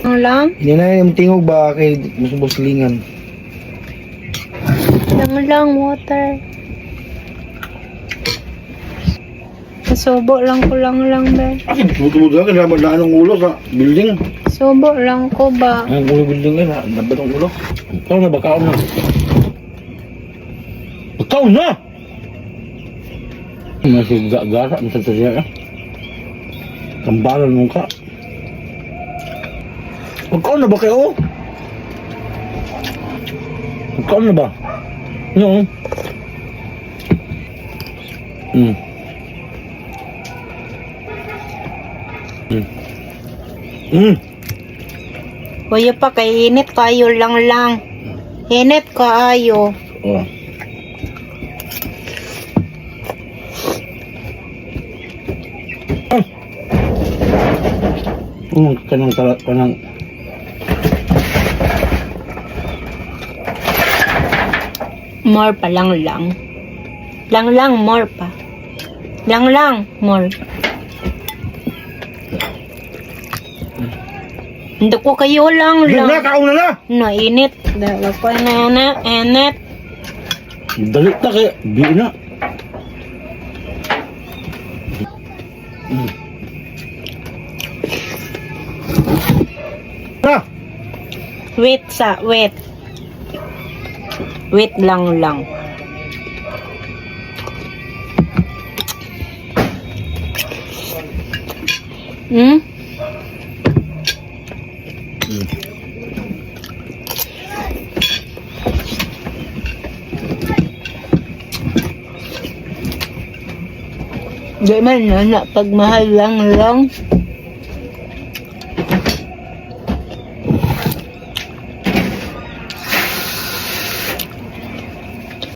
Lang lang. Hindi na yung tingog ba kay mas buslingan. Lang lang water. Subo lang ko lang lang be. Akin, tumutubo ka, kailangan daan ang ulo sa building. Subo lang ko ba? Ang ulo building eh, dapat ang ulo. Ikaw na, bakaon na. Bakaon na! Masih gak-gasa, masih siya. Tambalan mo ka. Bakaon na ba kayo? Bakaon na ba? No. Kuya pa kay init kayo lang lang. Init kaayo. Oh. Ah. Kanang talat kanang More pa lang lang. Lang lang more pa. Lang lang more. Hindi ko kayo lang Di lang. na, kaon na na. No, init. Dala ko na na, init. Dali ta kay bi na. Na. Wait sa, wait. Wait lang lang. Di man na na pagmahal lang lang.